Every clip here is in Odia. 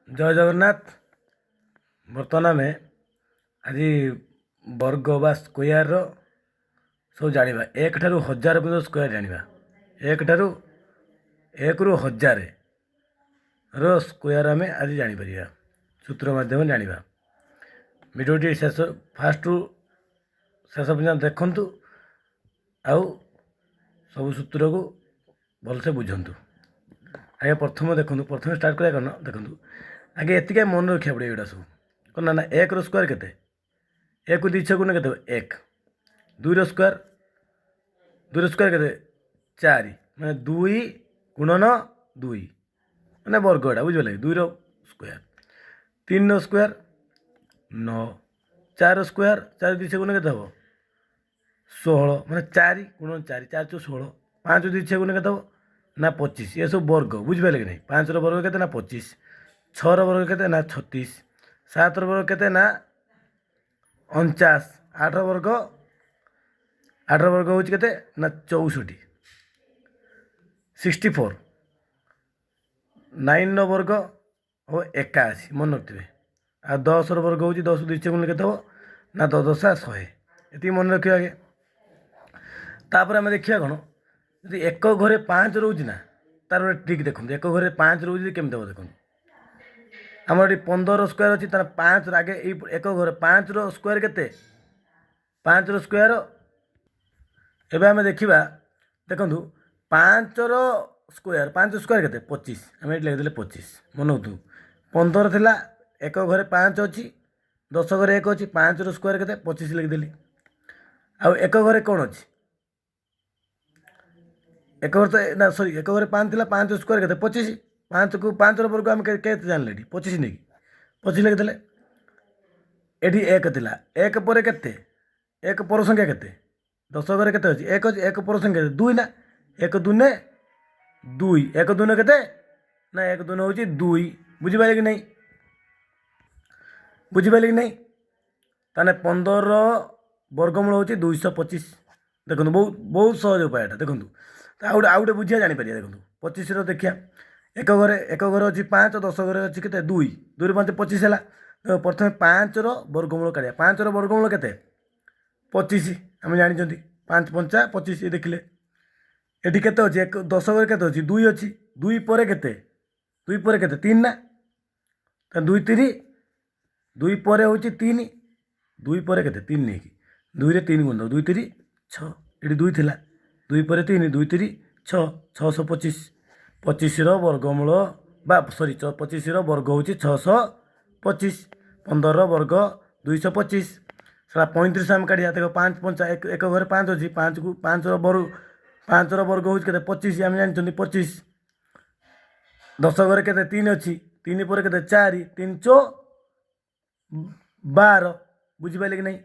ଜୟ ଜଗନ୍ନାଥ। ବର୍ତ୍ତମାନ ଆମେ ଆଜି ବର୍ଗ ବା ସ୍କୋୟାରର ସବୁ ଜାଣିବା। 1 ଠାରୁ 1000 ପର୍ଯ୍ୟନ୍ତ ସ୍କୋୟାର ଜାଣିବା। 1 ଠାରୁ, 1ରୁ 1000ର ସ୍କୋୟାର ଆମେ ଆଜି ଜାଣିପାରିବା, ସୂତ୍ର ମାଧ୍ୟମରେ ଜାଣିବା। ଭିଡ଼ିଓଟି ଶେଷ, ଫାଷ୍ଟରୁ ଶେଷ ପର୍ଯ୍ୟନ୍ତ ଦେଖନ୍ତୁ ଆଉ ସବୁ ସୂତ୍ରକୁ ଭଲସେ ବୁଝନ୍ତୁ। ଆଜ୍ଞା, ପ୍ରଥମ ଦେଖନ୍ତୁ, ପ୍ରଥମେ ଷ୍ଟାର୍ଟ କରିବା କ'ଣ? ଦେଖନ୍ତୁ ଆଜ୍ଞା, ଏତିକି ମନେ ରଖିବାକୁ ପଡ଼ିବ ଏଗୁଡ଼ା ସବୁ। କ'ଣ ନା, 1ର ସ୍କୋୟାର କେତେ? 1କୁ 2 ଛଅ ଗୁଣ କେତେ ହେବ? 1। 2ର ସ୍କୋୟାର, 2ର ସ୍କୋୟାର କେତେ? 4। ମାନେ 2 ଗୁଣନ 2, ମାନେ ବର୍ଗ ଏଇଟା, ବୁଝିପାରିଲେ କି? 2ର ସ୍କୋୟାର। 3ର ସ୍କୋୟାର 9। 4ର ସ୍କୋୟାର, 4 2 ଛଅ ଗୁଣ କେତେ ହେବ? 16। ମାନେ 4 ଗୁଣନ 4, 4 ଚଉ 16। 5 2 ଛଅ ଗୁଣ କେତେ ହେବ ନା 25। ଏସବୁ ବର୍ଗ, ବୁଝିପାରିଲେ କି ନାହିଁ? 5ର ବର୍ଗ କେତେ ନା 25। 6ର ବର୍ଗ କେତେ ନା 36। 7ର ବର୍ଗ କେତେ ନା 49। 8ର ବର୍ଗ, 8ର ବର୍ଗ ହେଉଛି କେତେ ନା 64, 64। 9ର ବର୍ଗ ହେବ 81, ମନେ ରଖିଥିବେ। ଆଉ 10ର ବର୍ଗ ହେଉଛି, 10 2 ଛଅ ଗୁଣିଲେ କେତେ ହେବ ନା 10 ଦଶା 100। ଏତିକି ମନେ ରଖିବା ଆଗେ। ତାପରେ ଆମେ ଦେଖିବା କ'ଣ, ଯଦି ଏକ ଘରେ 5 ରହୁଛି ନା, ତାର ଗୋଟେ ଟ୍ରିକ୍ ଦେଖନ୍ତୁ। ଏକ ଘରେ 5 ରହୁଛି କେମିତି ହେବ ଦେଖନ୍ତୁ। ଆମର ଏଠି 15 ସ୍କୋୟାର ଅଛି, ତାର 5ର ଆଗେ ଏଇ ଏକ ଘରେ 5ର ସ୍କୋୟାର କେତେ? 5ର ସ୍କୋୟାର ଏବେ ଆମେ ଦେଖିବା। ଦେଖନ୍ତୁ, 5ର ସ୍କୋୟାର, 5 ସ୍କୋୟାର କେତେ? 25। ଆମେ ଏଠି ଲେଖିଦେଲେ 25। ମନେ ରଖନ୍ତୁ, 15 ଥିଲା, ଏକ ଘରେ 5 ଅଛି, 10 ଘରେ 1 ଅଛି। 5ର ସ୍କୋୟାର କେତେ? 25 ଲେଖିଦେଲି। ଆଉ ଏକ ଘରେ କ'ଣ ଅଛି? ଏକ ଘରେ ତ ନା, ସରି, ଏକ ଘରେ 5 ଥିଲା। 5 ସ୍କୋୟାର କେତେ? 25। 5କୁ, 5ର ବର୍ଗ ଆମେ କେତେ ଜାଣିଲେ ଏଠି? 25 ନେଇକି 25 ଲେଖିଦେଲେ। ଏଠି 1 ଥିଲା, 1 ପରେ କେତେ? 1 ପର ସଂଖ୍ୟା କେତେ? 10 ଘରେ କେତେ ଅଛି? 1 ଅଛି। 1 ପର ସଂଖ୍ୟା କେତେ? 2 ନା? 1 ଦୁନେ 2। 1 ଦୁନେ କେତେ ନା, 1 ଦୁନେ ହେଉଛି 2। ବୁଝିପାରିଲେ କି ନାହିଁ? ବୁଝିପାରିଲେ କି ନାହିଁ? ତାହେଲେ 15ର ବର୍ଗମୂଳ ହେଉଛି 225। ଦେଖନ୍ତୁ, ବହୁତ ବହୁତ ସହଜ ଉପାୟ ଏଇଟା। ଦେଖନ୍ତୁ, ଆଉ ଗୋଟେ ବୁଝିବା, ଜାଣିପାରିବା। ଦେଖନ୍ତୁ, 25ର ଦେଖିବା। ଏକ ଘରେ ଅଛି 5, 10 ଘରେ ଅଛି କେତେ? 2। 2ରୁ 5 25 ହେଲା। ତ ପ୍ରଥମେ 5ର ବର୍ଗମୂଳ କାଢ଼ିବା। 5ର ବର୍ଗମୂଳ କେତେ? 25, ଆମେ ଜାଣିଛନ୍ତି। 5 ପଞ୍ଚା 25। ଦେଖିଲେ, ଏଠି କେତେ ଅଛି? ଏକ, 10 ଘରେ କେତେ ଅଛି? 2 ଅଛି। 2 ପରେ କେତେ? 2 ପରେ କେତେ? 3 ନା? ତ 2 ତିରି, 2 ପରେ ହେଉଛି 3। 2 ପରେ କେତେ? 3 ନେଇକି 2ରେ 3 ଗୁଣ, 2 ତିରି 6। ଏଠି 2 ଥିଲା, 2 ପରେ 3, 2 ତିରି 6, 625। 25ର ବର୍ଗମୂଳ ବା ସରି, 25ର ବର୍ଗ ହେଉଛି 625। 15ର ବର୍ଗ 225। ସେଟା 35 ଆମେ କାଢ଼ିବା। ଦେଖ, 5 ପଞ୍ଚା, ଏକ, ଏକ ଘରେ 5 ଅଛି। 5କୁ, 5ର ବର୍ଗ, 5ର ବର୍ଗ ହେଉଛି କେତେ? 25, ଆମେ ଜାଣିଛନ୍ତି 25। 10 ଘରେ କେତେ? 3 ଅଛି। 3 ପରେ କେତେ? 4। 3 ଚଉ 12। ବୁଝିପାରିଲେ କି ନାହିଁ?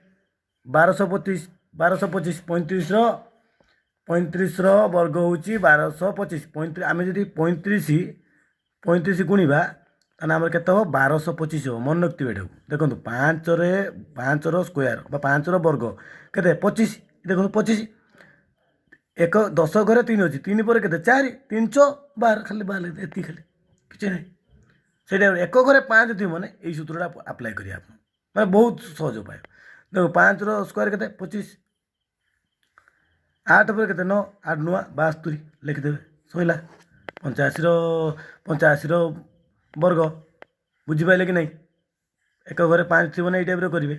1225, 1225। 35ର ବର୍ଗ ହେଉଛି 1225। 35, ଆମେ ଯଦି 35 ଗୁଣିବା, ତାହେଲେ ଆମର କେତେ ହେବ? 1225 ହେବ। ମନେ ରଖିଥିବେ ଏଟାକୁ। ଦେଖନ୍ତୁ, 5ରେ, 5ର ସ୍କୋୟାର ବା 5ର ବର୍ଗ କେତେ? 25। ଦେଖନ୍ତୁ, 25। ଏକ, 10 ଘରେ 3 ଅଛି। 3 ପରେ କେତେ? 4। 3 ଚଉ 12। ଖାଲି 12, ଏତିକି ଖାଲି, କିଛି ନାହିଁ। ସେଇଟା ଏକ ଘରେ 5 ଥିବ ମାନେ ଏଇ ସୂତ୍ରଟା ଆପ୍ଲାଏ କରିବା ଆପଣ, ମାନେ ବହୁତ ସହଜ ଉପାୟ। ଦେଖ, 5ର ସ୍କୋୟାର କେତେ? 25। 8 ପରେ କେତେ? 9। 8 ନଅ 72 ଲେଖିଦେବେ, ସରିଲା। 85ର ବର୍ଗ। ବୁଝିପାରିଲେ କି ନାହିଁ? ଏକ ଘରେ 5 ଥିବ ନା, ଏଇ ଟାଇପ୍ର କରିବେ।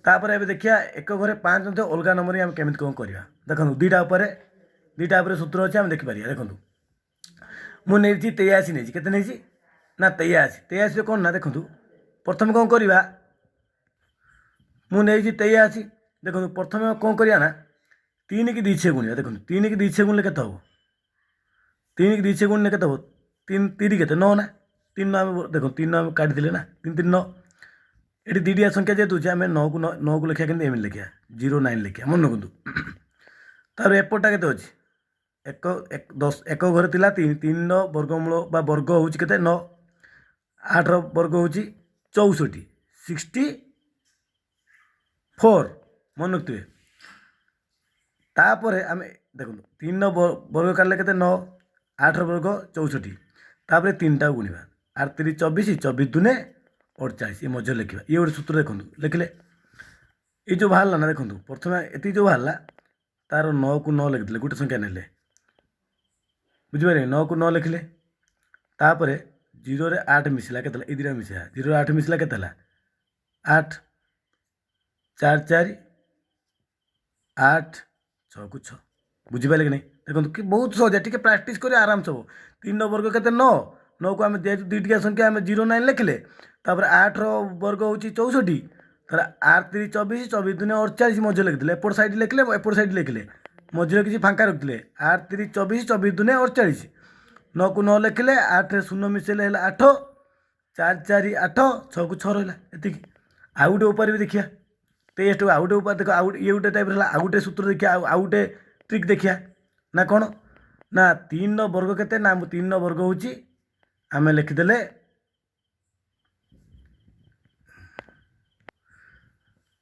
ତାପରେ ଏବେ ଦେଖିବା, ଏକ ଘରେ 5 ନଥିବ, ଅଲଗା ନମ୍ବର ଆମେ କେମିତି କ'ଣ କରିବା। ଦେଖନ୍ତୁ, ଦୁଇଟା ଉପରେ ସୂତ୍ର ଅଛି, ଆମେ ଦେଖିପାରିବା। ଦେଖନ୍ତୁ, ମୁଁ ନେଇଛି 83 ନେଇଛି। କେତେ ନେଇଛି ନା 83। 83ରେ କ'ଣ ନା, ଦେଖନ୍ତୁ, ପ୍ରଥମେ କ'ଣ କରିବା? ମୁଁ ନେଇଛି 83। ଦେଖନ୍ତୁ, ପ୍ରଥମେ କ'ଣ କରିବା ନା, 3କି 2 ଛଅ ଗୁଣିବା। ଦେଖନ୍ତୁ, 3କି 2 ଛଅ ଗୁଣିଲେ କେତେ ହେବ? 3କି 2 ଛଅ ଗୁଣିଲେ କେତେ ହେବ? 3 ତିରି କେତେ? 9 ନା? 3 9 ଆମେ, ଦେଖନ୍ତୁ, 3 9 ଆମେ କାଟିଥିଲେ ନା, 3 3 9। ଏଠି ଦୁଇଟିଆ ସଂଖ୍ୟା ଯେହେତୁ ଅଛି, ଆମେ 9କୁ 9କୁ ଲେଖିବା। କେମିତି? ଏମିତି ଲେଖିବା, 09 ଲେଖିବା, ମନେ ରଖନ୍ତୁ। ତାପରେ ଏପଟଟା କେତେ ଅଛି? ଏକ, ଏକ, 10, ଏକ ଘରେ ଥିଲା 3। 3ର ବର୍ଗମୂଳ ବା ବର୍ଗ ହେଉଛି କେତେ? 9। 8ର ବର୍ଗ ହେଉଛି 64, 64, ମନେ ରଖିଥିବେ। ତାପରେ ଆମେ ଦେଖନ୍ତୁ, 3ର ବର୍ଗ କାଢ଼ିଲେ କେତେ? 9। 8ର ବର୍ଗ 64। ତାପରେ 3ଟାକୁ ଗୁଣିବା। ଆଠ ତିରି ଚବିଶ, ଚବିଶ ଦୁନେ 48, ଏ ମଝିରେ ଲେଖିବା। ଇଏ ଗୋଟେ ସୂତ୍ର ଦେଖନ୍ତୁ, ଲେଖିଲେ ଏଇ ଯେଉଁ ବାହାରିଲା ନା, ଦେଖନ୍ତୁ, ପ୍ରଥମେ ଏତିକି ଯେଉଁ ବାହାରିଲା, ତାର 9କୁ 9 ଲେଖିଦେଲେ, ଗୋଟେ ସଂଖ୍ୟା ନେଲେ, ବୁଝିପାରିଲେ? 9କୁ 9 ଲେଖିଲେ, ତାପରେ 0ରେ 8 ମିଶିଲା, କେତେ ହେଲା? ଏଇ ଦୁଇଟା ମିଶିଲା, 0ରେ 8 ମିଶିଲା, କେତେ ହେଲା? 8, 4 4 8, 6କୁ 6। ବୁଝିପାରିଲେ କି ନାହିଁ? ଦେଖନ୍ତୁ କି ବହୁତ ସହଜ, ଟିକେ ପ୍ରାକ୍ଟିସ୍ କରି ଆରାମସେ ହେବ। 3ର ବର୍ଗ କେତେ? 9। 9କୁ ଆମେ ଯେହେତୁ ଦୁଇଟିକିଆ ସଂଖ୍ୟା, ଆମେ 0 9 ଲେଖିଲେ। ତାପରେ 8ର ବର୍ଗ ହେଉଛି 64। ତାହେଲେ 8 ତିରି 24, 24 ଦୁନେ 48, ମଝିରେ ଲେଖିଥିଲେ। ଏପଟ ସାଇଡ଼୍ ଲେଖିଲେ, ଏପଟ ସାଇଡ଼୍ ଲେଖିଲେ, ମଝିରେ କିଛି ଫାଙ୍କା ରଖିଥିଲେ। 8 ତିରି 24, 24 ଦୁନେ 48। 9କୁ 9 ଲେଖିଲେ, 8ରେ 0 ମିଶେଇଲେ ହେଲା 8, 4 4 8, 6କୁ 6 ରହିଲା, ଏତିକି। ଆଉ ଗୋଟେ ଉପାୟରେ ବି ଦେଖିବା, ଟେଷ୍ଟ ଆଉ ଗୋଟେ ଉପାୟ ଦେଖ। ଆଉ ଇଏ ଗୋଟେ ଟାଇପ୍ର ହେଲା, ଆଉ ଗୋଟେ ସୂତ୍ର ଦେଖିବା, ଆଉ ଗୋଟେ ଟ୍ରିକ୍ ଦେଖିବା ନା କ'ଣ ନା, 3ର ବର୍ଗ କେତେ ନା, 3ର ବର୍ଗ ହେଉଛି, ଆମେ ଲେଖିଦେଲେ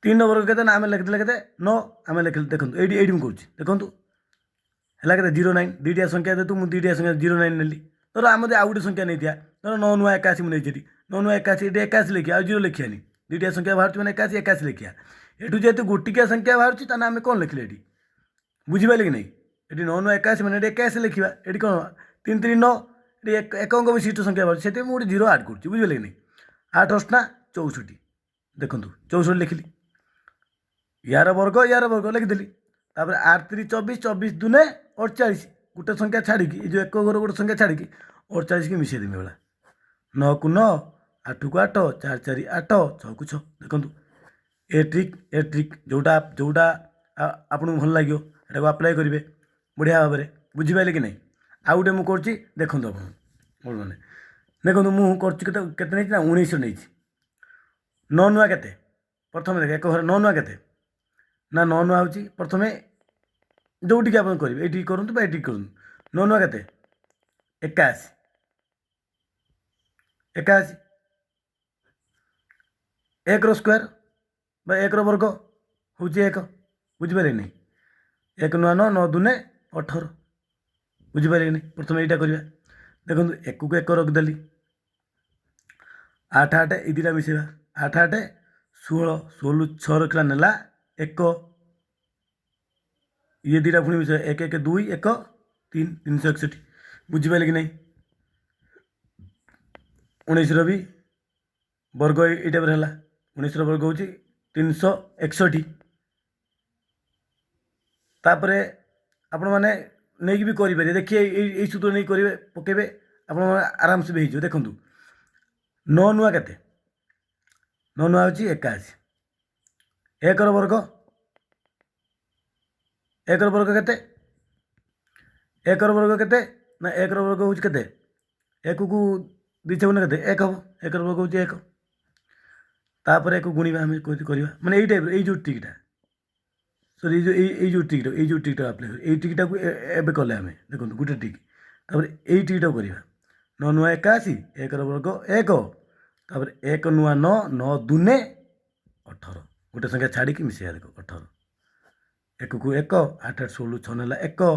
3ର ବର୍ଗ କେତେ ନା, ଆମେ ଲେଖିଦେଲେ କେତେ? 9 ଆମେ ଲେଖିଲେ। ଦେଖନ୍ତୁ, ଏଇଠି ମୁଁ କରୁଛି, ଦେଖନ୍ତୁ, ହେଲା କେତେ? 0 9। ଦୁଇଟିଆ ସଂଖ୍ୟା ଯେହେତୁ, ମୁଁ ଦୁଇଟିଆ ସଂଖ୍ୟା 0 9 ନେଲି। ଧର ଆମେ ଯଦି ଆଉ ଗୋଟେ ସଂଖ୍ୟା ନେଇଥିବା, ଧର 9 ନୂଆ 81 ମୁଁ ନେଇଛି ଏଠି। 9 ନୂଆ 81, ଏଠି 81 ଲେଖିବା, ଆଉ 0 ଲେଖିବାନି। ଦୁଇଟିଆ ସଂଖ୍ୟା ବାହାରୁଛି ମାନେ 81, 81 ଲେଖିବା। ଏଠୁ ଯେହେତୁ ଗୋଟିକିଆ ସଂଖ୍ୟା ବାହାରୁଛି, ତାହେଲେ ଆମେ କ'ଣ ଲେଖିଲେ ଏଠି? ବୁଝିପାରିଲେ କି ନାହିଁ? ଏଠି 9 ନୂଆ 81 ମାନେ ଏଠି 81 ଲେଖିବା। ଏଠି କ'ଣ? 3 3 9, ଏଠି ଏକ ଅଙ୍କ ବିଶିଷ୍ଟ ସଂଖ୍ୟା ବାହାରୁଛି, ସେଥିପାଇଁ ମୁଁ ଗୋଟେ 0 ଆଡ଼୍ କରୁଛି। ବୁଝିପାରିଲେ କି ନାହିଁ? 8 ଅଷ୍ଟା 64। ଦେଖନ୍ତୁ, 64 ଲେଖିଲି, ୟାର ବର୍ଗ, ୟାର ବର୍ଗ ଲେଖିଦେଲି। ତାପରେ 8 ତିରି 24, 24 ଦୁନେ 48, ଗୋଟେ ସଂଖ୍ୟା ଛାଡ଼ିକି, ଏ ଯେଉଁ ଏକ ଘର ଗୋଟେ ସଂଖ୍ୟା ଛାଡ଼ିକି 48କି ମିଶାଇ ଦେବି ଭଳିଆ। 9କୁ 9, 8କୁ 8, 4 4 8, 6କୁ 6। ଦେଖନ୍ତୁ, ଏ ଟ୍ରିକ୍ ଯେଉଁଟା ଆପଣଙ୍କୁ ଭଲ ଲାଗିବ, ଏଟାକୁ ଆପ୍ଲାଏ କରିବେ ବଢ଼ିଆ ଭାବରେ। ବୁଝିପାରିଲେ କି ନାହିଁ? ଆଉ ଗୋଟେ ମୁଁ କରୁଛି, ଦେଖନ୍ତୁ ଆପଣ ମାନେ ଦେଖନ୍ତୁ, ମୁଁ କରୁଛି। କେତେ କେତେ ନେଇଛି ନା, 19 ନେଇଛି। 9 ନୂଆ କେତେ? ପ୍ରଥମେ ଦେଖ, ଏକ ଘରେ 9 ନୂଆ କେତେ ନା, 9 ନୂଆ ହେଉଛି, ପ୍ରଥମେ ଯେଉଁଠିକି ଆପଣ କରିବେ, ଏଇଠିକି କରନ୍ତୁ ବା ଏଇଠିକି କରନ୍ତୁ। 9 ନୂଆ କେତେ? 81। 81, 1ର ସ୍କୋୟାର ବା 1ର ବର୍ଗ ହେଉଛି 1। ବୁଝିପାରିଲେ ନାହିଁ? 1 ନୂଆ 9, 9 ଦୁନେ 18। ବୁଝିପାରିଲେ କି? ପ୍ରଥମେ ଏଇଟା କରିବା। ଦେଖନ୍ତୁ, 1କୁ 1 ରଖିଦେଲି, 8 8, ଏଇ ଦୁଇଟା ମିଶାଇବା, 8 8 16, 16 6 ରଖିଲା ନେଲା 1। ଇଏ ଦୁଇଟା ପୁଣି ମିଶାଇବା, 1 1 2, 1 3, 361। ବୁଝିପାରିଲେ କି ନାହିଁ? 19ର ବି ବର୍ଗ ଏଇ ଟାଇପ୍ର ହେଲା। 19ର ବର୍ଗ ହେଉଛି 361। ତାପରେ ଆପଣମାନେ ନେଇକି ବି କରିପାରିବେ। ଦେଖିବେ, ଏଇ ସୂତ୍ର ନେଇ କରିବେ, ପକାଇବେ, ଆପଣମାନେ ଆରାମସେ ବି ହେଇଯିବ। ଦେଖନ୍ତୁ, 9 ନୂଆ କେତେ? 9 ନୂଆ ହେଉଛି 81। 1ର ବର୍ଗ, 1ର ବର୍ଗ କେତେ? 1ର ବର୍ଗ କେତେ ନା, 1ର ବର୍ଗ ହେଉଛି କେତେ? 1କୁ 2 ଛଅ କେତେ? 1 ହେବ। 1ର ବର୍ଗ ହେଉଛି 1। ତାପରେ ଏକୁ ଗୁଣିବା ଆମେ କରିବା, ମାନେ ଏଇ ଟାଇପ୍ର, ଏଇ ଯେଉଁ ଟ୍ରିକ୍ଟା, ସରି, ଏଇ ଯେଉଁ ଟ୍ରିକ୍ଟା ଆପ୍ଲାଏ କରି, ଏଇ ଟ୍ରିକ୍ଟାକୁ ଏବେ କଲେ ଆମେ। ଦେଖନ୍ତୁ, ଗୋଟେ ଟ୍ରିକ୍, ତାପରେ ଏଇ ଟ୍ରିକ୍ଟାକୁ କରିବା। 9 ନୂଆ 81, 1ର ବର୍ଗ 1। ତାପରେ 1 ନୂଆ 9, 9 ଦୁନେ 18, ଗୋଟେ ସଂଖ୍ୟା ଛାଡ଼ିକି ମିଶେଇବା। ଦେଖ, 18, 1କୁ 1, 8 8 16, 6 ନେଲା 1,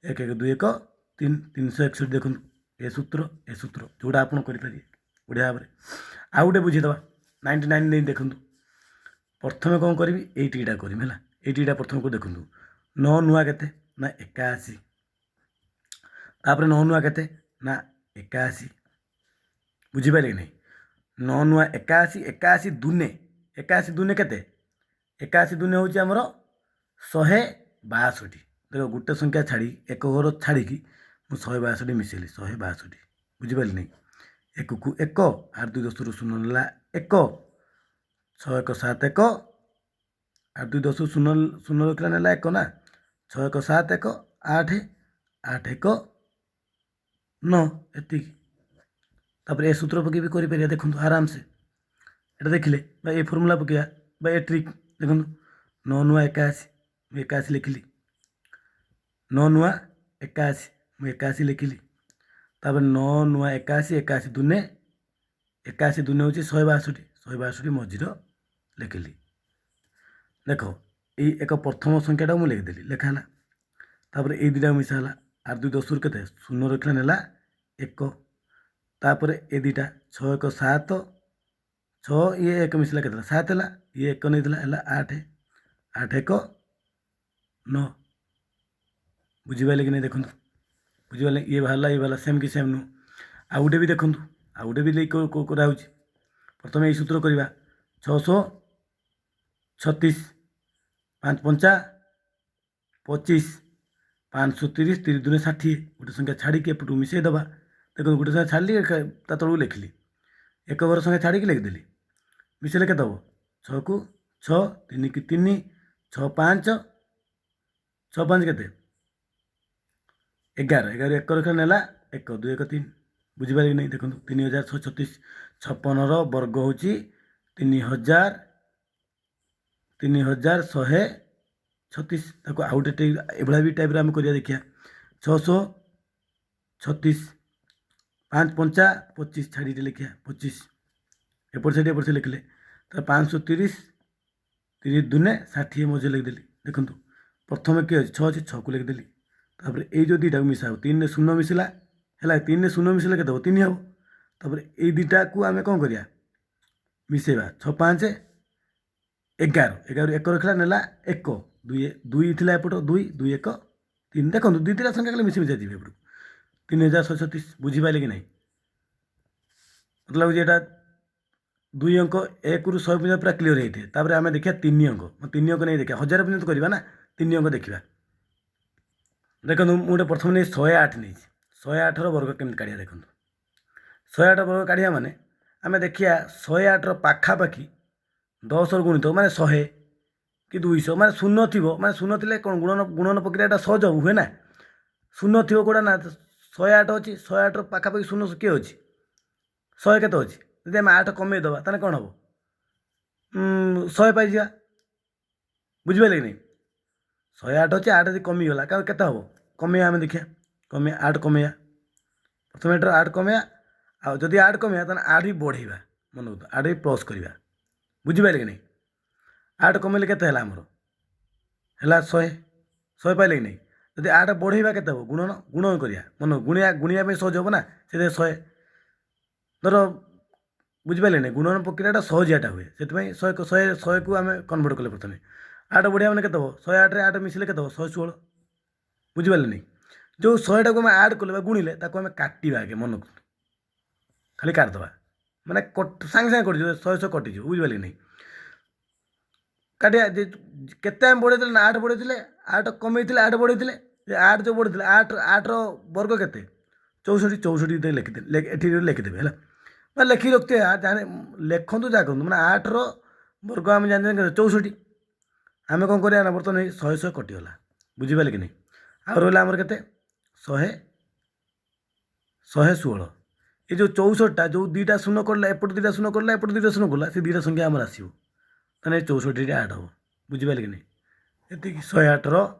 1 1 2 1 3, 361। ଦେଖନ୍ତୁ, ଏ ସୂତ୍ର ଯେଉଁଟା ଆପଣ କରିପାରିବେ ବଢ଼ିଆ ଭାବରେ। ଆଉ ଗୋଟେ ବୁଝେଇଦେବା, 99 ନେଇ। ଦେଖନ୍ତୁ, ପ୍ରଥମେ କ'ଣ କରିବି? ଏଇ ଟ୍ରିକ୍ଟା କରିବି, ହେଲା? ଏଇ ଟ୍ରିକ୍ଟା ପ୍ରଥମେ ଦେଖନ୍ତୁ, 9 ନୂଆ କେତେ ନା 81। ତାପରେ 9 ନୂଆ କେତେ ନା 81। ବୁଝିପାରିଲେ କି ନାହିଁ? 9 ନୂଆ 81, 81 ଦୁନେ କେତେ? 81 ଦୁନେ ହେଉଛି ଆମର 162। ଦେଖ, ଗୋଟେ ସଂଖ୍ୟା ଛାଡ଼ି, ଏକ ଘର ଛାଡ଼ିକି ମୁଁ 162 ମିଶାଇଲି, 162। ବୁଝିପାରିଲି ନାହିଁ? 1କୁ 1, 8 2 10ରୁ 0 ନେଲା 1, 6 1 7 1, 8 2 10 0 0 ରଖିଲା ନେଲା 1 ନା, 6 1 7 1 8, 8 1 9, ଏତିକି। ତାପରେ ଏ ସୂତ୍ର ପକାଇ ବି କରିପାରିବା। ଦେଖନ୍ତୁ, ଆରାମସେ ଏଇଟା ଦେଖିଲେ ବା ଏ ଫର୍ମୁଲା ପକାଇବା ବା ଏ ଟ୍ରିକ୍। ଦେଖନ୍ତୁ, 9 ନୂଆ 81, ମୁଁ 81 ଲେଖିଲି। 9 ନୂଆ 81, ମୁଁ 81 ଲେଖିଲି। ତାପରେ 9 ନୂଆ 81, 81 ଦୁନେ ହେଉଛି 162, 162 ମଝିର ଲେଖିଲି। ଦେଖ, ଏଇ ଏକ ପ୍ରଥମ ସଂଖ୍ୟାଟାକୁ ମୁଁ ଲେଖିଦେଲି, ଲେଖା ହେଲା। ତାପରେ ଏଇ ଦୁଇଟା ମିଶା ହେଲା। 8 2 10ରୁ କେତେ? 0 ରଖିଲା ନେଲା 1। ତାପରେ ଏ ଦୁଇଟା 6 1 7, 6 ଇଏ 1 ମିଶିଲା କେତେ ହେଲା? 7 ହେଲା। ଇଏ 1 ନେଇଥିଲା, ହେଲା 8, 8 1 9। ବୁଝିପାରିଲେ କି ନାହିଁ ଦେଖନ୍ତୁ। ବୁଝିପାରିଲେ? ଇଏ ବାହାରିଲା, ଇଏ ବାହାରିଲା, ସେମ୍ କି ସେମ୍ ନୁହଁ? ଆଉ ଗୋଟେ ବି ଦେଖନ୍ତୁ, ଆଉ ଗୋଟେ ବି ନେଇ କରାହେଉଛି। ପ୍ରଥମେ ଏଇ ସୂତ୍ର କରିବା। 636, 5 ପଞ୍ଚା 25, 530, 30 ଦୁନେ 60। ଗୋଟେ ସଂଖ୍ୟା ଛାଡ଼ିକି ଏପଟକୁ ମିଶାଇ ଦେବା। ଦେଖନ୍ତୁ, ଗୋଟେ ସଂଖ୍ୟା ଛାଡ଼ିଲି, ତା ତଳକୁ ଲେଖିଲି। ଏକ ଘର ସଂଖ୍ୟା ଛାଡ଼ିକି ଲେଖିଦେଲି। ମିଶାଇଲେ କେତେ ହେବ? 6କୁ 6, 3କି 3, 6 5, 6 5 କେତେ? 11। 11 ଏକ ରଖିଲେ ନେଲା 1, 2 1 3। ବୁଝିପାରିଲେ କି ନାହିଁ ଦେଖନ୍ତୁ। 3136। 56ର ବର୍ଗ ହେଉଛି 3136। ତାକୁ ଆଉ ଗୋଟେ ଏଭଳିଆ ବି ଟାଇପ୍ର ଆମେ କରିବା, ଦେଖିବା। 636, 5 ପଞ୍ଚା 25, ଛାଡ଼ିକି ଲେଖିବା 25। ଏପଟ ସାଇଡ଼, ଏପଟ ସାଇଡ଼ ଲେଖିଲେ। ତାହେଲେ 530, 30 ଦୁନେ 60, ମଝିରେ ଲେଖିଦେଲି। ଦେଖନ୍ତୁ, ପ୍ରଥମେ କିଏ ଅଛି? 6 ଅଛି, 6କୁ ଲେଖିଦେଲି। ତାପରେ ଏଇ ଯେଉଁ ଦୁଇଟାକୁ ମିଶା ହେବ। 3ରେ 0 ମିଶିଲା, ହେଲା। 3ରେ 0 ମିଶିଲେ କେତେ ହେବ? 3 ହେବ। ତାପରେ ଏଇ ଦୁଇଟାକୁ ଆମେ କ'ଣ କରିବା? ମିଶେଇବା। 6 5 11, 11 ଏକ ରଖିଲା ନେଲା 1, 2, 2 ଥିଲା ଏପଟ, 2 2 1 3। ଦେଖନ୍ତୁ, ଦୁଇ ଦୁଇଟା ସଂଖ୍ୟା କଲେ ମିଶି ମିଶା ଯିବେ ଏପଟକୁ। 3136। ବୁଝିପାରିଲେ କି ନାହିଁ? ମୋତେ ଲାଗୁଛି ଏଇଟା ଦୁଇ ଅଙ୍କ, 1ରୁ 100 ପର୍ଯ୍ୟନ୍ତ ପୁରା କ୍ଲିଅର୍ ହେଇଥିବ। ତାପରେ ଆମେ ଦେଖିବା ତିନି ଅଙ୍କ। ତିନି ଅଙ୍କ ନେଇ ଦେଖିବା, 1000 ପର୍ଯ୍ୟନ୍ତ କରିବା ନା, ତିନି ଅଙ୍କ ଦେଖିବା। ଦେଖନ୍ତୁ, ମୁଁ ଗୋଟେ ପ୍ରଥମେ ନେଇ 108 ନେଇଛି। 108ର ବର୍ଗ କେମିତି କାଢ଼ିବା ଦେଖନ୍ତୁ। 108 ବର୍ଗ କାଢ଼ିବା ମାନେ ଆମେ ଦେଖିବା 108ର ପାଖାପାଖି 10ର ଗୁଣିତ, ମାନେ 100 କି 200, ମାନେ ଶୂନ ଥିବ। ମାନେ ଶୂନ ଥିଲେ କ'ଣ ଗୁଣନ ପ୍ରକ୍ରିୟାଟା ସହଜ ହୁଏ ନା? ଶୂନ ଥିବ କେଉଁଟା ନା 108 ଅଛି। 108ର ପାଖାପାଖି ଶୂନ କିଏ ଅଛି? 100 କେତେ ଅଛି? ଯଦି ଆମେ 8 କମେଇ ଦେବା, ତାହେଲେ କ'ଣ ହେବ? 100 ପାଇଯିବା। ବୁଝିପାରିଲେ କି ନାହିଁ? 108 ଅଛି, 8 ଯଦି କମିଗଲା କାରଣ କେତେ ହେବ? କମେଇବା, ଆମେ ଦେଖିବା କମେଇବା, 8 କମେଇବା। ପ୍ରଥମେ ଏଟାର 8 କମେଇବା। ଆଉ ଯଦି 8 କମେଇବା, ତାହେଲେ 8 ବି ବଢ଼େଇବା। ମନେ ରଖନ୍ତୁ, 8 ବି ପ୍ଲସ୍ କରିବା। ବୁଝିପାରିଲେ କି ନାହିଁ? 8 କମେଇଲେ କେତେ ହେଲା ଆମର? ହେଲା 100। 100 ପାଇଲେ କି ନାହିଁ? ଯଦି 8 ବଢ଼େଇବା କେତେ ହେବ? ଗୁଣନ କରିବା। ମନେ ଗୁଣିବା ପାଇଁ ସହଜ ହେବ ନା, ସେଥିପାଇଁ 100 ଧର। ବୁଝିପାରିଲେ ନାହିଁ? ଗୁଣନ ପ୍ରକ୍ରିୟାଟା ସହଜିଆଟା ହୁଏ, ସେଥିପାଇଁ 100, 100, 100କୁ ଆମେ କନଭର୍ଟ କଲେ। ପ୍ରଥମେ 8 ବଢ଼ିଆ ମାନେ କେତେ ହେବ? 108ରେ 8 ମିଶିଲେ କେତେ ହେବ? 116। ବୁଝିପାରିଲେ ନାହିଁ? ଯେଉଁ 100ଟାକୁ ଆମେ ଆଡ଼୍ କଲେ ବା ଗୁଣିଲେ, ତାକୁ ଆମେ କାଟିବା ଆଗେ। ମନକୁ ଖାଲି କାଟିଦେବା, ମାନେ ସାଙ୍ଗେ ସାଙ୍ଗେ କଟିଯିବ, 100 100 କଟିଯିବ। ବୁଝିପାରିଲେ ନାହିଁ? କାଟିବା। କେତେ ଆମେ ବଢ଼େଇଥିଲେ ନା 8 ବଢ଼େଇଥିଲେ, 8 କମେଇଥିଲେ, 8 ବଢ଼େଇଥିଲେ। 8 ଯେଉଁ ବଢ଼େଇଥିଲେ, 8, 8ର ବର୍ଗ କେତେ? 64। 64 ଲେଖିଦେଲେ, ଏଠି ଲେଖିଦେବେ, ହେଲା। ମାନେ ଲେଖିକି ରଖିଥିବେ, ଜାଣି ଲେଖନ୍ତୁ, ଯାହା କରନ୍ତୁ। ମାନେ 8ର ବର୍ଗ ଆମେ ଜାଣିଛନ୍ତି କେତେ? 64। ଆମେ କ'ଣ କରିବା ନା ବର୍ତ୍ତମାନ 100 100 କଟିଗଲା। ବୁଝିପାରିଲେ କି ନାହିଁ? ଆଉ ରହିଲା ଆମର କେତେ? 116। ଏ ଯେଉଁ 64ଟା, ଯେଉଁ ଦୁଇଟା ଶୂନ କଟିଲା, ଏପଟେ ଦୁଇଟା ଶୂନ କଟିଲା, ଏପଟେ ଦୁଇଟା ଶୂନ କଟିଲା, ସେ ଦୁଇଟା ସଂଖ୍ୟା ଆମର ଆସିବ। ତାହେଲେ 64ରେ ଆଡ଼୍ ହେବ। ବୁଝିପାରିଲେ କି ନାହିଁ? ଏତିକି।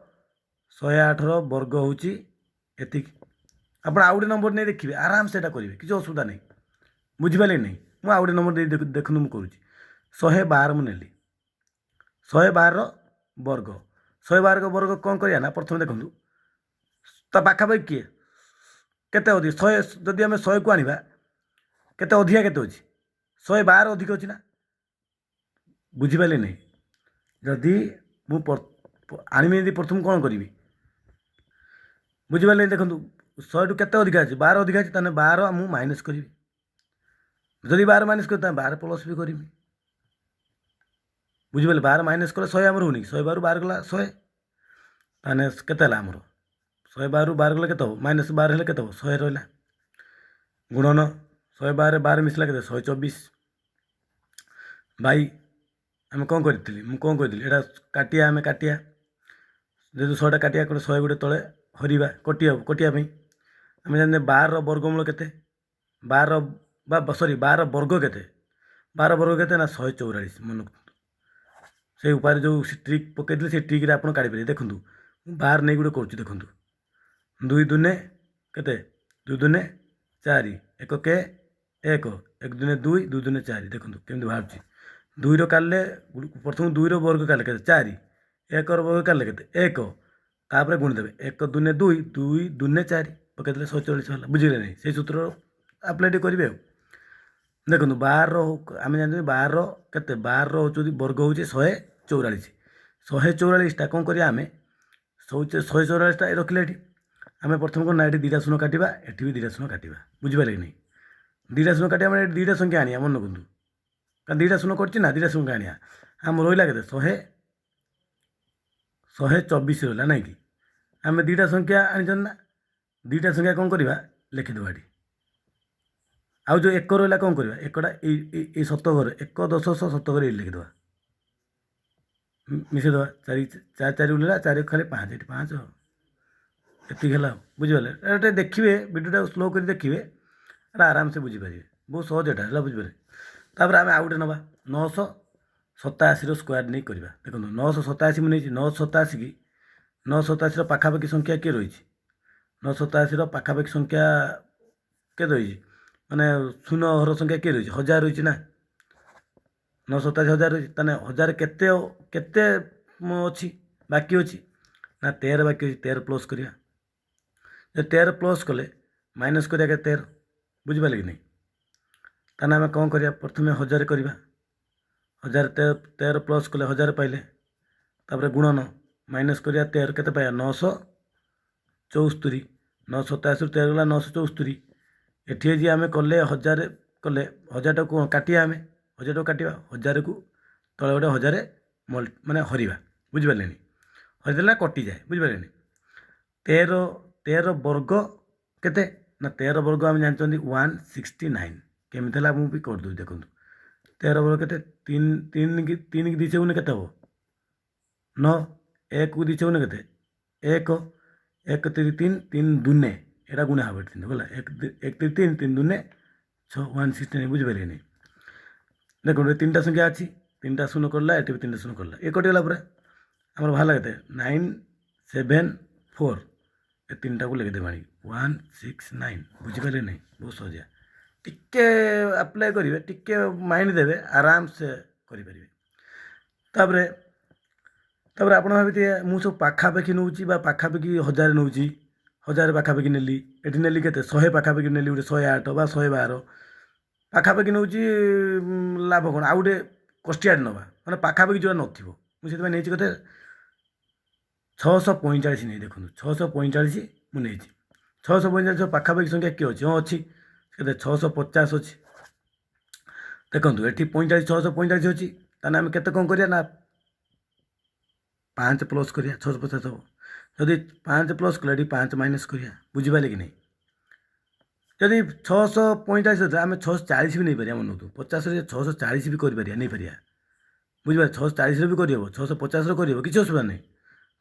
108ର ବର୍ଗ ହେଉଛି ଏତିକି। ଆପଣ ଆଉ ଗୋଟେ ନମ୍ବର ନେଇ ଦେଖିବେ, ଆରାମସେ ଏଇଟା କରିବେ, କିଛି ଅସୁବିଧା ନାହିଁ। ବୁଝିପାରିଲେ କି ନାହିଁ? ମୁଁ ଆଉ ଗୋଟେ ନମ୍ବର ଦେଇ ଦେଖନ୍ତୁ, ମୁଁ କରୁଛି। 112 ମୁଁ ନେଲି। 112ର ବର୍ଗ, 112 ବର୍ଗ କ'ଣ କରିବା ନା ପ୍ରଥମେ ଦେଖନ୍ତୁ ତା ପାଖାପାଖି କିଏ କେତେ ଅଧିକ। 100 ଯଦି ଆମେ 100କୁ ଆଣିବା, କେତେ ଅଧିକା କେତେ ଅଛି? 112 ଅଧିକ ଅଛି ନା? ବୁଝିପାରିଲେ ନାହିଁ? ଯଦି ମୁଁ ଆଣିବି, ଯଦି ପ୍ରଥମେ କ'ଣ କରିବି? ବୁଝିପାରିଲେ? ଦେଖନ୍ତୁ, 100ଠୁ କେତେ ଅଧିକା ଅଛି? 12 ଅଧିକା ଅଛି। ତାହେଲେ 12 ମୁଁ ମାଇନସ୍ କରିବି। ଯଦି 12 ମାଇନସ୍ କରିବି, ତାହେଲେ 12 ପ୍ଲସ୍ ବି କରିବି। ବୁଝିପାରିଲେ? 12 ମାଇନସ୍ କଲେ 100 ଆମର ହେଉନି କି? 112ରୁ 12 ଗଲା 100। ତାହେଲେ କେତେ ହେଲା ଆମର? 112ରୁ 12 ଗଲେ କେତେ ହେବ? ମାଇନସ୍ 12 ହେଲେ କେତେ ହେବ? 100 ରହିଲା। ଗୁଣନ, 112ରେ 12 ମିଶିଲା କେତେ? 124 ବାଇ ଆମେ କ'ଣ କରିଥିଲି? ମୁଁ କ'ଣ କରିଥିଲି? ଏଇଟା କାଟିବା, ଆମେ କାଟିବା। ଯେହେତୁ 100ଟା କାଟିବା, କ'ଣ 100 ଗୋଟେ ତଳେ ହରିବା, କଟିବ। କଟିବା ପାଇଁ ଆମେ ଜାଣିଛେ 12ର ବର୍ଗମୂଳ କେତେ? 12 ବା ସରି, 12 ବର୍ଗ କେତେ? 12 ବର୍ଗ କେତେ ନା 144। ମନେ ରଖନ୍ତୁ, ସେଇ ଉପାୟରେ ଯେଉଁ ସେ ଟ୍ରିକ୍ ପକାଇଥିଲେ, ସେ ଟ୍ରିକ୍ରେ ଆପଣ କାଢ଼ିପାରିବେ। ଦେଖନ୍ତୁ, ମୁଁ 12 ନେଇ ଗୋଟେ କରୁଛି। ଦେଖନ୍ତୁ, 2 ଦୁନେ କେତେ? 2 ଦୁନେ 4, 1 କେ 1, 1 ଦୁନେ 2, 2 ଦୁନେ 4। ଦେଖନ୍ତୁ କେମିତି ବାହାରୁଛି। 2ର କାଢ଼ିଲେ, ପ୍ରଥମେ 2ର ବର୍ଗ କାଢ଼ିଲେ କେତେ? 4। 1ର ବର୍ଗ କାଢ଼ିଲେ କେତେ? 1। ତାପରେ ଗୁଣିଦେବେ, 1 ଦୁନେ 2, 2 ଦୁନେ 4, ପକାଇଦେଲେ 144 ହେଲା। ବୁଝିଲେ ନାହିଁ? ସେଇ ସୂତ୍ର ଆପ୍ଲାଏ ଟିକେ କରିବେ। ଆଉ ଦେଖନ୍ତୁ, 12ର ଆମେ ଜାଣିଛନ୍ତି, 12ର କେତେ? 12ର ହେଉଛନ୍ତି ବର୍ଗ ହେଉଛି 144। 144ଟା କ'ଣ କରିବା ଆମେ? 144ଟା ରଖିଲେ ଏଠି ଆମେ ପ୍ରଥମେ କ'ଣ ନା ଏଠି 2ଟା ଶୂନ କାଟିବା, ଏଠି ବି 2ଟା ଶୂନ କାଟିବା। ବୁଝିପାରିଲେ କି ନାହିଁ? 2ଟା ଶୂନ କାଟିବା ମାନେ ଏଠି 2ଟା ସଂଖ୍ୟା ଆଣିବା, ମନେ ରଖନ୍ତୁ। କାରଣ 2ଟା ଶୂନ କରିଛି ନା, 2ଟା ସଂଖ୍ୟା ଆଣିବା। ଆମ ରହିଲା କେତେ? 124 ରହିଲା, ନାଇଁ କି? ଆମେ 2ଟା ସଂଖ୍ୟା ଆଣିଛନ୍ତି ନା, 2ଟା ସଂଖ୍ୟା କ'ଣ କରିବା? ଲେଖିଦେବା ଏଠି। ଆଉ ଯେଉଁ ଏକ ରହିଲା କ'ଣ କରିବା? ଏକଟା ଏଇ ଏଇ ଶତ ଘରେ, ଏକ ଦଶ ଶତ ଘରେ ଏଇଠି ଲେଖିଦେବା, ମିଶାଇଦେବା। ଚାରି ଚାରି ଚାରି ଉଡ଼ିଲା, ଚାରି ଖାଲି ପାଞ୍ଚ, ଏଠି ପାଞ୍ଚ, ଏତିକି ହେଲା। ବୁଝିପାରିଲେ? ଏଇଟା ଟିକେ ଦେଖିବେ, ଭିଡ଼ିଓଟାକୁ ସ୍ଲୋ କରି ଦେଖିବେ, ଏଇଟା ଆରାମସେ ବୁଝିପାରିବେ। ବହୁତ ସହଜ ଏଇଟା ହେଲା, ବୁଝିପାରିଲେ? ତାପରେ ଆମେ ଆଉ ଗୋଟେ ନେବା, 987ର ସ୍କୋୟାର ନେଇ କରିବା। ଦେଖନ୍ତୁ, 987 ମୁଁ ନେଇଛି। 987 କି 987ର ପାଖାପାଖି ସଂଖ୍ୟା କିଏ ରହିଛି? 987ର ପାଖାପାଖି ସଂଖ୍ୟା କେତେ ରହିଛି? ମାନେ ଶୂନ ଘର ସଂଖ୍ୟା କିଏ ରହିଛି? 1000 ରହିଛି ନା? 987 1000 ରହିଛି। ତାହେଲେ 1000 କେତେ କେତେ ଅଛି, ବାକି ଅଛି ନା 13 ବାକି ଅଛି। 13 ପ୍ଲସ୍ କରିବା। 13 ପ୍ଲସ୍ କଲେ ମାଇନସ୍ କରିବା କେତେ? 13। ବୁଝିପାରିଲେ କି ନାହିଁ? ତାହେଲେ ଆମେ କ'ଣ କରିବା? ପ୍ରଥମେ 1000 କରିବା। 1000 13 ପ୍ଲସ୍ କଲେ 1000 ପାଇଲେ। ତାପରେ ଗୁଣନ ମାଇନସ୍ କରିବା 13, କେତେ ପାଇବା? 974। 987ରୁ 13 ଗଲା, 974। ଏଠି ଆଜି ଆମେ କଲେ 1000 କଲେ, 1000ଟାକୁ କ'ଣ କାଟିବା? ଆମେ 1000ଟାକୁ କାଟିବା, 1000କୁ ତଳେ ଗୋଟେ 1000 ମାନେ ହରିବା। ବୁଝିପାରିଲେନି? ହରିଦେଲେ କଟିଯାଏ, ବୁଝିପାରିଲେନି? 13 ବର୍ଗ କେତେ ନା 13 ବର୍ଗ ଆମେ ଜାଣିଛନ୍ତି 169। କେମିତି ହେଲା ମୁଁ ବି କରିଦେଉଛି, ଦେଖନ୍ତୁ। 13 ବର୍ଗ କେତେ? ତିନି ତିନି କି ତିନି କି ଦୁଇ ଚଉନେ କେତେ ହେବ? 9। ଏକକୁ ଦୁଇ ଚଉନେ କେତେ? ଏକ। ଏକ ତିନି ତିନି, ତିନି ଦୁନେ, ଏଇଟା ଗୁଣା ହେବ ଏଠି ତିନି ଗଲା। ଏକ ଏକ ତିନି ତିନି, ତିନି ଦୁନେ ଛଅ, 169। ବୁଝିପାରିଲେନି? ଦେଖନ୍ତୁ, ଏ ତିନିଟା ସଂଖ୍ୟା ଅଛି, ତିନିଟା ଶୂନ କଲା, ଏଠି ବି ତିନିଟା ଶୂନ କଲା, ଏ କଟିଗଲା ପୁରା। ଆମର ବାହାରିଲା କେତେ? 974। ଏ ତିନିଟାକୁ ଲେଖିଦେବା ଆଣିକି 169। ବୁଝିପାରିଲେ ନାହିଁ? ବହୁତ ସହଜିଆ। ଟିକେ ଆପ୍ଲାଏ କରିବେ, ଟିକେ ମାଇଣ୍ଡ ଦେବେ, ଆରାମସେ କରିପାରିବେ। ତାପରେ ଆପଣ ଭାବିଥିବେ ମୁଁ ସବୁ ପାଖାପାଖି ନେଉଛି ବା ପାଖାପାଖି 1000 ନେଉଛି, 1000 ପାଖାପାଖି ନେଲି, ଏଠି ନେଲି କେତେ? 100 ପାଖାପାଖି ନେଲି ଗୋଟେ, 108 ବା 112 ପାଖାପାଖି ନେଉଛି, ଲାଭ କ'ଣ? ଆଉ ଗୋଟେ କଷ୍ଟିଆଡ଼ ନେବା, ମାନେ ପାଖାପାଖି ଯେଉଁଟା ନଥିବ। ମୁଁ ସେଥିପାଇଁ ନେଇଛି କେତେ? 645 ନେଇ ଦେଖନ୍ତୁ, 645 ମୁଁ ନେଇଛି। 645 ପାଖାପାଖି ସଂଖ୍ୟା କିଏ ଅଛି? ହଁ, ଅଛି। କେତେ? 650 ଅଛି। ଦେଖନ୍ତୁ, ଏଠି 45, 645 ଅଛି। ତାହେଲେ ଆମେ କେତେ କ'ଣ କରିବା ନା ପାଞ୍ଚ ପ୍ଲସ୍ କରିବା, 650 ହେବ। ଯଦି ପାଞ୍ଚ ପ୍ଲସ୍ କଲେ ଏଠି ପାଞ୍ଚ ମାଇନସ୍ କରିବା। ବୁଝିପାରିଲେ କି ନାହିଁ? ଯଦି 645 ଅଛି, ଆମେ 640 ବି ନେଇପାରିବା। ମନେ ରଖନ୍ତୁ, 50ରେ 640 ବି କରିପାରିବା, ନେଇପାରିବା। ବୁଝିପାରିଲେ? 640ରେ ବି କରିହେବ, 650ରେ କରିହେବ, କିଛି ଅସୁବିଧା ନାହିଁ।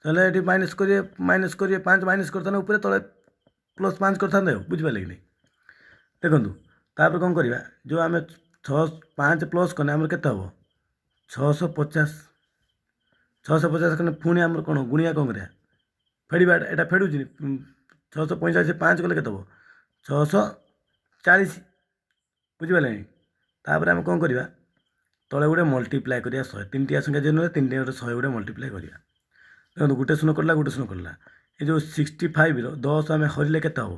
ତାହେଲେ ଏଠି ମାଇନସ୍ କରିବେ, ମାଇନସ୍ କରିବେ, ପାଞ୍ଚ ମାଇନସ୍ କରିଥାନ୍ତେ ଉପରେ, ତଳେ ପ୍ଲସ୍ ପାଞ୍ଚ କରିଥାନ୍ତେ ଆଉ। ବୁଝିପାରିଲେ କି ନାହିଁ? ଦେଖନ୍ତୁ, ତାପରେ କ'ଣ କରିବା? ଯେଉଁ ଆମେ ଛଅ ପାଞ୍ଚ ପ୍ଲସ୍ କଲେ ଆମର କେତେ ହେବ? 650। 650 କଲେ ପୁଣି ଆମର କ'ଣ ଗୁଣିଆ କ'ଣ କରିବା? ଫେଡ଼ିବା। ଏଇଟା ଫେଡ଼ୁଛି। 645 ପାଞ୍ଚ କଲେ କେତେ ହେବ? 640। ବୁଝିପାରିଲେନି? ତାପରେ ଆମେ କ'ଣ କରିବା? ତଳେ ଗୋଟେ ମଲ୍ଟିପ୍ଲାଏ କରିବା 100। ତିନିଟିଆ ସଂଖ୍ୟା ଯେହେତୁ ନେଲେ, ତିନିଟିଆ ଗୋଟେ 100 ଗୋଟେ ମଲ୍ଟିପ୍ଲାଏ କରିବା। ଦେଖନ୍ତୁ, ଗୋଟେ ଶୂନ କଟିଲା, ଗୋଟେ ଶୂନ କଟିଲା। ଏ ଯେଉଁ 65ର 10 ଆମେ ହରିଲେ କେତେ ହେବ?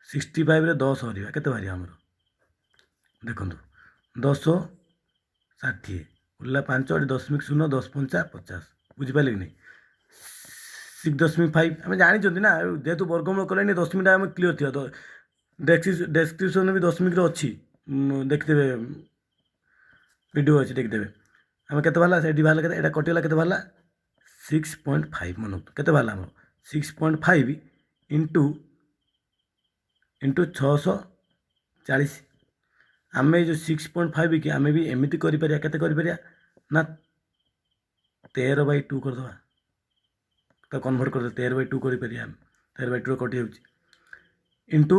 65ରେ 10 ହରିବା, କେତେ ବାହାରିବ ଆମର? ଦେଖନ୍ତୁ, 10 60 ଉଡ଼ିଲା ପାଞ୍ଚ, ଏଠି ଦଶମିକ ଶୂନ, 10 ପଞ୍ଚା 50। ବୁଝିପାରିଲେ କି ନାହିଁ? 6.5 ଆମେ ଜାଣିଛନ୍ତି ନା, ଯେହେତୁ ବର୍ଗମୂଳ କଲେଣି, ଦଶମିକଟା ଆମେ କ୍ଲିଅର୍ ଥିବା। ଡେସ୍କ୍ରିପସନ୍ରେ ବି ଦଶମିକର ଅଛି, ଦେଖିଦେବେ, ଭିଡ଼ିଓ ଅଛି, ଦେଖିଦେବେ। ଆମେ କେତେ ବାହାରିଲା ସେଠି? ବାହାରିଲା କେତେ? ଏଇଟା କଟିଗଲା, କେତେ ବାହାରିଲା? 6.5। ମନେ କେତେ ବାହାରିଲା ଆମର? 6.5 ଇଣ୍ଟୁ 640। ଆମେ ଏଇ ଯେଉଁ 6.5 କି ଆମେ ବି ଏମିତି କରିପାରିବା। କେତେ କରିପାରିବା ନା 13/2 କରିଦେବା, ତ କନଭର୍ଟ କରିଦେବା, 13/2 କରିପାରିବା ଆମେ। 13/2 କଟିଯାଉଛି, ଇଣ୍ଟୁ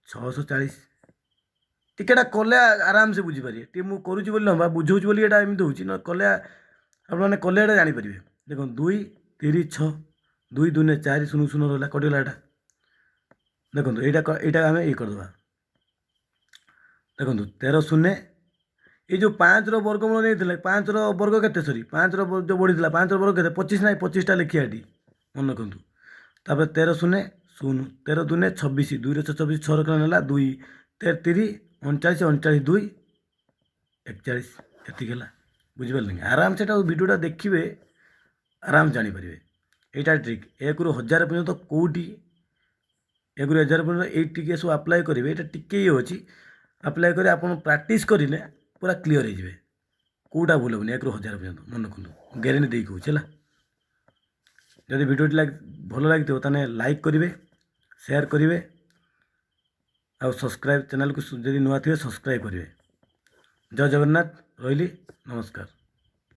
640। ଟିକେ ଏଇଟା କଲେ ଆରାମସେ ବୁଝିପାରିବେ। ଟିକେ ମୁଁ କରୁଛି ବୋଲି ବା ବୁଝଉଛି ବୋଲି ଏଇଟା ଏମିତି ହେଉଛି, ନ କଲେ ଆପଣମାନେ କଲେ ଏଇଟା ଜାଣିପାରିବେ। ଦେଖନ୍ତୁ, ଦୁଇ ତିରି ଛଅ, ଦୁଇ ଦୁନେ ଚାରି, ଶୂନ ଶୂନ ରହିଲା, କଟିଗଲା ଏଇଟା। ଦେଖନ୍ତୁ, ଏଇଟା ଆମେ ଇଏ କରିଦେବା। ଦେଖନ୍ତୁ, 13 ଶୂନ୍ୟ, ଏଇ ଯେଉଁ ପାଞ୍ଚର ବର୍ଗମୂଳ ନେଇଥିଲେ, ପାଞ୍ଚର ବର୍ଗ କେତେ? ସରି, ପାଞ୍ଚର ଯେଉଁ ବଢ଼ିଥିଲା, ପାଞ୍ଚର ବର୍ଗ କେତେ? 25 ନାହିଁ? 25ଟା ଲେଖିବା ଏଠି, ମନେ ରଖନ୍ତୁ। ତାପରେ 13 ଶୂନ୍ୟ ଶୂନ, 13 ଦୁନେ 26, ଦୁଇରେ ଛଅ 26, ଛଅ ରଖିଲା ନେଲା ଦୁଇ, ତେର ତିରି 39, 39 ଦୁଇ 41, ଏତିକି ହେଲା। ବୁଝିପାରିଲେ କି? ଆରାମସେ ଏଟା ଭିଡ଼ିଓଟା ଦେଖିବେ, ଆରାମ ଜାଣିପାରିବେ। ଏଇଟା ଟ୍ରିକ୍। 1ରୁ 1000 ପର୍ଯ୍ୟନ୍ତ କେଉଁଠି, 1ରୁ 1000 ପର୍ଯ୍ୟନ୍ତ ଏଇ ଟିକେ ସବୁ ଆପ୍ଲାଏ କରିବେ। ଏଇଟା ଟିକେ ଇଏ ଅଛି। ଆପ୍ଲାଏ କରି ଆପଣ ପ୍ରାକ୍ଟିସ୍ କରିଲେ ପୁରା କ୍ଲିଅର୍ ହେଇଯିବେ। କେଉଁଟା ଭୁଲ ହେବନି 1ରୁ 1000 ପର୍ଯ୍ୟନ୍ତ, ମନେ ରଖନ୍ତୁ, ଗ୍ୟାରେଣ୍ଟି ଦେଇକି କହୁଛି। ହେଲା, ଯଦି ଭିଡ଼ିଓଟି ଭଲ ଲାଗିଥିବ, ତାହେଲେ ଲାଇକ୍ କରିବେ, ସେୟାର କରିବେ ଆଉ ସବସ୍କ୍ରାଇବ୍ ଚ୍ୟାନେଲକୁ ଯଦି ନୂଆ ଥିବେ, ସବସ୍କ୍ରାଇବ୍ କରିବେ। ଜୟ ଜଗନ୍ନାଥ, ରହିଲି, ନମସ୍କାର।